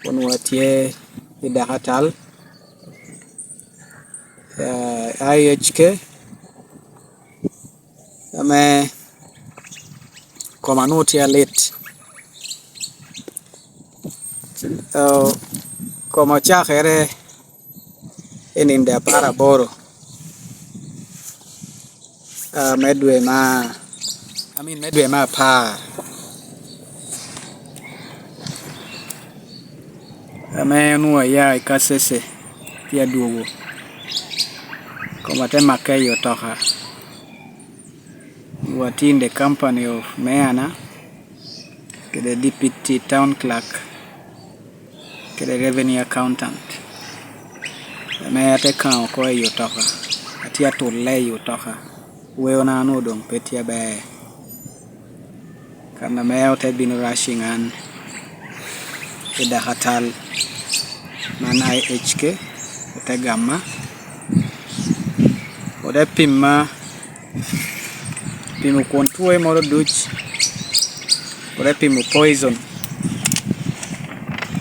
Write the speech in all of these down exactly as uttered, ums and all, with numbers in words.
Onwoŋo atye i dakatal, eh, I H K, ame koma onwoŋo tye alit. Eh, koma ocakere i nino apar aboro, ah, me dwe ma, I mean, me dwe me apar, ame onwoŋo aya i Kasese, tye adwogo. Koma te makke i otoka. Onwoŋo atye in the company of mayor-na, kede deputy town clerk, kede revenue accountant, ame ate kaŋo oko i otoka, atye atulle i otoka, wewona onwoŋo doŋ pe tye aber. Kan ame ote bino rushing an i dakatal man I H K, ote gamma, ote pimma, pimo kwon twoe moro duc, ote pimo poison,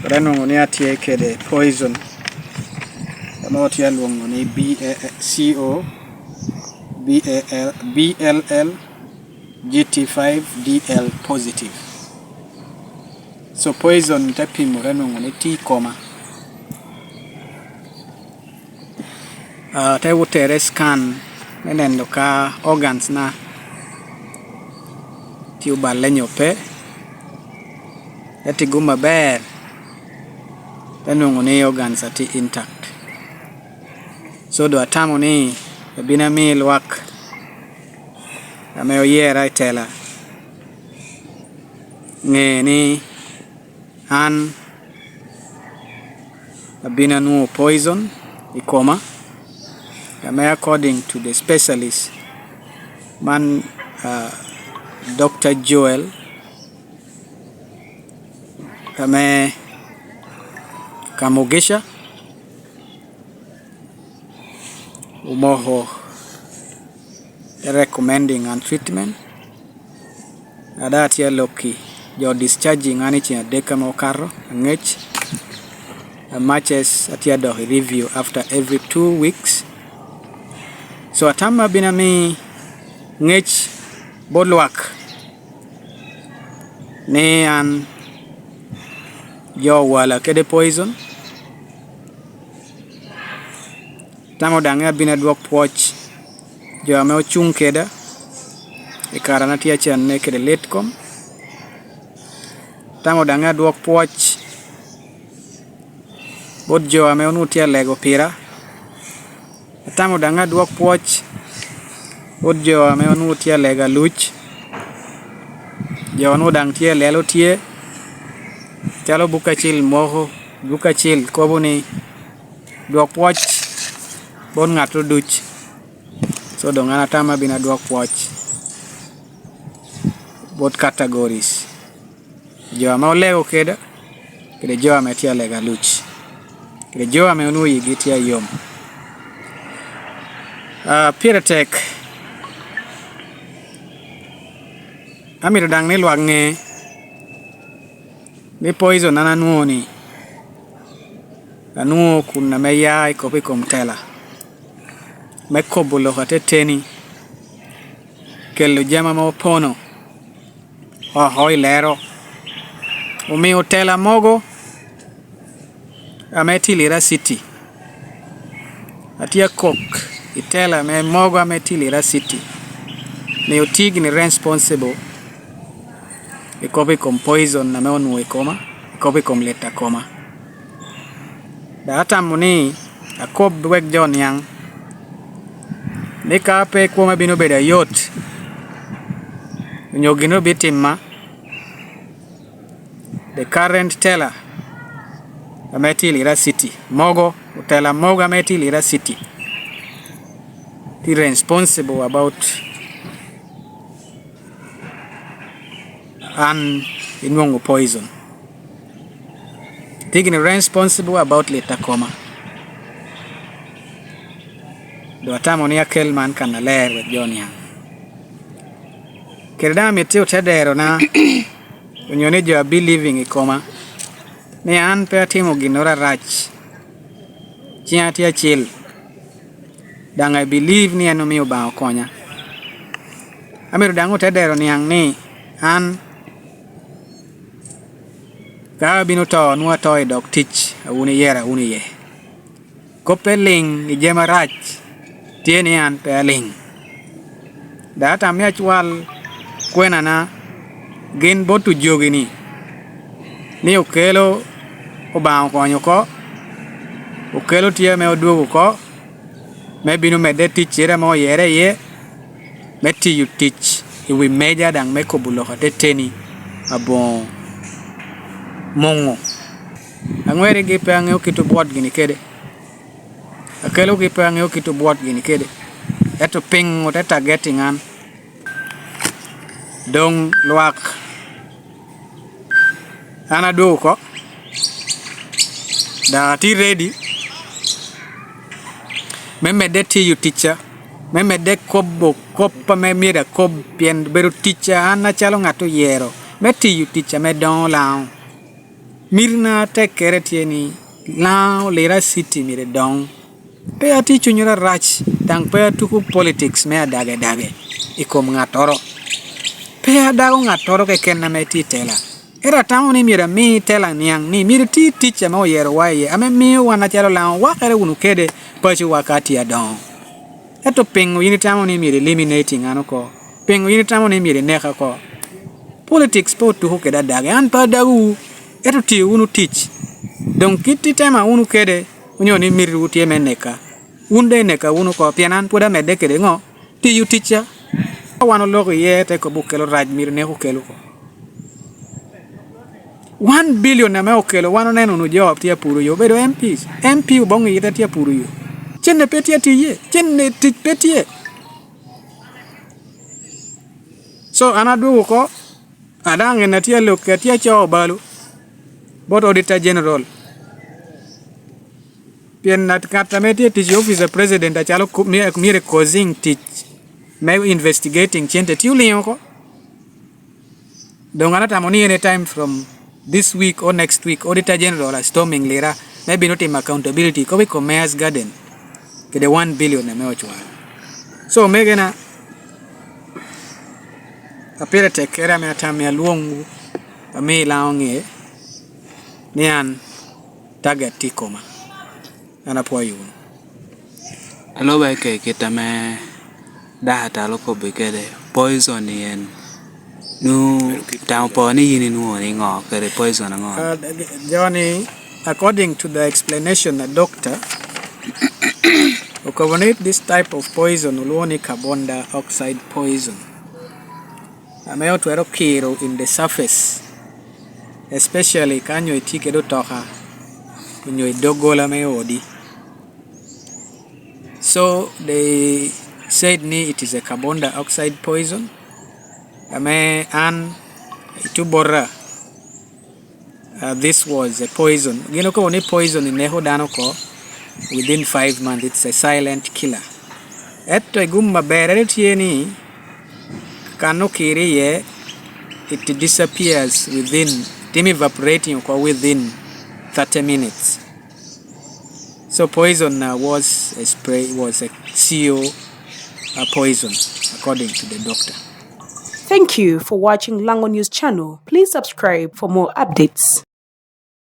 ote nwoŋo ni atye kede poison, ame otye alwoŋo ni B A C O, B A L, B L L, G T five D L positive. So poison te pimo, te nwoŋo ni tye i koma. Ah, te otere scan me neno ka organs na tye oballe nyo pe. Te tye gum aber, te nwoŋo ni organs a tye intact. So doŋ atamo ni abino ami lwak ame oyera i tela ŋe ni an abino anwoŋo poison i koma, ame according to the specialist man, ah, Doctor Joel, ame Kamugisha, omoko recommending an treatment. Ada atye alokki, jo discharging an i ceng adek ame okato, aŋec. Amaces atye adok i review after every two weeks. So atamo abino ami ŋec bot lwak ni an jo owala kede poison. Tamo daŋ abino adwok pwoc jo ame ocuŋ keda i kare an atye acanne kede lit kom. Tamo daŋ adwok pwoc bot jo ame onwoŋo tye alego pira. Atamo daŋ adwok pwoc bot jo ame onwoŋo tye alego aluc, jo onwoŋo daŋ tye i lelo tye, calo buk acel moko, buk acel kobo ni, "Dwok pwoc bot ŋat oduc." So doŋ an atamo abino adwok pwoc bot categories, jo ame olego keda, kede jo ame tye alega aluc, kede jo ame onwoŋo yigi tye ayom. Ah, pire tek, amito daŋ ni lwak ŋe ni poison an anwoŋo-ni, anwoŋo kun ame ya i kop i kom tela me kobo lok ateteni, kelo jami ame opono oko i lero, omio tela mogo ame tye i Lira City. Atye akok i tela ame mogo ame tye i Lira City, ni otye gini responsible i kop i kom poison ame onwoŋo i koma, i kop i kom lit a koma. Dok atamo ni akob wek jo niaŋ ni ka pe kwoma bino bedo ayot, onyo gin obitimma, the current teller ame tye i Lira City, mogo, otela mogo ame tye i Lira City, tye responsible about an enwoŋo poison. Tye gini responsible about lit a koma. Doŋ atamo ni akel man kannaler wek jo niaŋ. Kede daŋ amito ote derona, onyo ni jo a believing i koma, ni an pe atimo ginnoro arac, ciŋa tye acil, daŋ I believe ni en omio Obaŋa okonya. Amito daŋ ote dero niaŋ ni an ka abino to, nwoŋo ato i dog tic a wun iyera wunu iye. Kop pe liŋ i jami arac tye ni an pe aliŋ. Dok atam ni acwal kwenana gin bot ojogi-ni, ni okelo Obaŋa okonyo oko, okelo tye ame odwogo oko, me bino medde ticcere ame oyere iye, me tiyo tic i wi meja daŋ me kobo lok ateteni aboŋo muŋo. Aŋwerigi pe aŋeo kit obwot gini kede. Akelogi pe aŋeo kit obwot gini kede. Ento piŋo te taget i ŋan? Doŋ lwak, an adwogo oko, daŋ atye ready me medde tiyo ticca, me medde kobo kop ame myero akob, pien bedo ticca an acalo ŋat oyero me tiyo tic ame doŋo Laŋo. Mitna atekkere tye ni Laŋo Lira City myero edoŋ. Pe atye i cunyoro arac, daŋ pe atuko politics me adage adage i kom ŋattoro. Pe adago ŋattoro keken ame tye i tela. Ento atamo ni myero ami tela niaŋ ni myero iti tic ame oyerowa iye, ame mio wan acalo Laŋo wakere wunu kede pacowa ka tye adoŋo. Ento piŋo yin itamo ni myero eliminate ŋan oko? Piŋo yin itamo ni myero ineka oko? Politics pe otuko kede adage. An pe adagowu, ento tiyo wunu tic. Doŋ kit itema wunu kede, onyo ni mitiwu tye me neka, wun daŋ ineka wunu oko, pien an pwod amedde kede ŋo? Tiyo ticca. Ka wan oloko iye, te kobo okelo rac, myero nek okel oko. One billion ame okelo, wan oneno wunu jo tye apuro yo, obedo M Ps. M P oboŋo ite tye apuro yo. Cenne pe tye atiye, cenne tic pe tye. So, an adwogo oko, a daŋ en atye alok, atye acoo balo bot Auditor General. Pien ŋat, ŋat ame tye tic i office a President acalo ku-, mi-, myero causing tic me investigating cente tye oliŋo oko. Doŋ an atamo ni anytime from this week or next week, Auditor General a storming Lira me bino timo accountability kop i kom Mayor's Garden kede one billion ame ocwalo. So, omegena, a pire tek kere ame atam i alwoŋwu, ami Laŋo ŋe ni an target tye i koma. An apwoyo wunu. Aloba i ke kit ame daktar okobbi kede, poison ni en. Nu tamo po ni yin inwoŋo ni ŋo kede poison aŋo? Ah, Johnny, according to the explanation a doctor, okobo ni this type of poison olwoŋo ni carbon dioxide poison, ame otwero kiro in the surface, especially ka nyo itye kede otoka, onyo i doggola me odi. So they said ni it is a carbon dioxide poison. Ame an, i tubora, uh, this was a poison. Gin okobo ni poison ineko dano oko within five months. It's a silent killer. Ento i gum maber, ene tye ni kan okiri iye, it disappears within, timo evaporating oko within thirty minutes. So poison, uh, was a spray, was a C O, uh, poison, according to the doctor. Thank you for watching Lango News Channel. Please subscribe for more updates.